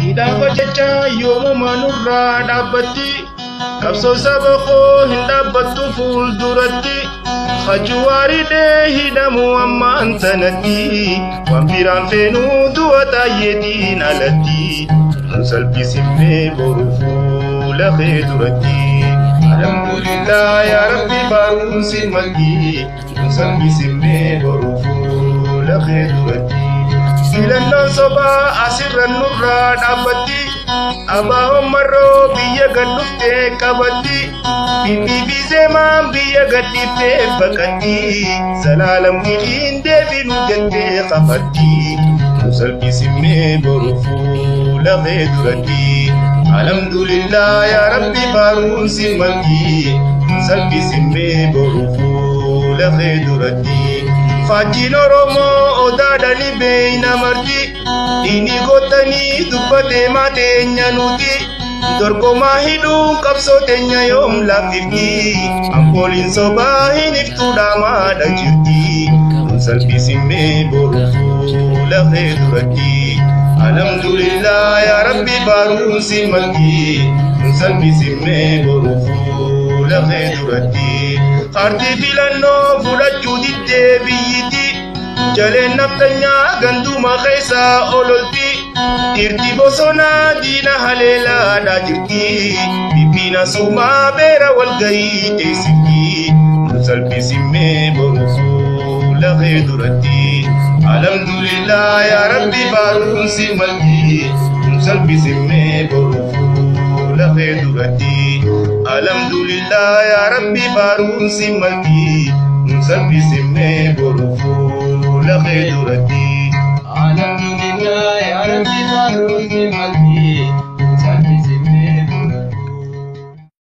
Hidhaafa jecha yoomuma nurraa dhaabbatti. Qabsoo saba koo hin dhaabbattu fuulduratti. Hajuwaaridhee hidhamu ammaan sanatti. Waan biraan feenuu du'a taayyeetiin alatti. Nu salphisinnee boru fuula kee duratti. Alhamdulillah yaa Rabbi faaruun si malti. Nu salphisinnee boru fuula kee duratti. Filannoon sobaa asirra nurraa dhaabbatti. Abaawoon marroo biyya gad dhuftee qabatti. Bibbi zeemaan biyya gad dhiiftee baqatti. Zalaalam wiliin deebinu jettee qafatti. Nu salphisinnee boru fuula kee duratti. Alhamdulillah yaa Rabbi faaruun si malti. Nu salphisinnee boru fuula kee duratti. Faajjiin Oromoo odaadhani beeyna marti. Inni gootanii dubbatee maateenya nuti. Dorgomaa hidhuun qabsoo teenya yoom laaffifti. Ampooliin sobaa hin iftuu dhaamaadha jirti. Nu salphisinnee boru fuula kee duratti. Alhamdulillah yaa Rabbi faaruun si malti. Nu salphisinnee boru fuula kee duratti. Kaartii filannoo fudhachuu diddee biyyiti. Jaleen naftanyaa ganduma keessaa ololti. Dhiirti bosonaa diina haleelaadhaa jirti. Bibbiina sumaa beera walgayii teessifti. Nu salphisinnee boru fuula kee duratti. Alhamdulillah yaa Rabbi faaruun si malti. Nu salphisinnee boru fuula kee duratti. Alhamdulillah yaa Rabbi faaruun si malti. Nu salphisinnee boru fuula kee duratti. Alhamdulillah yaa Rabbi faaruun si malti.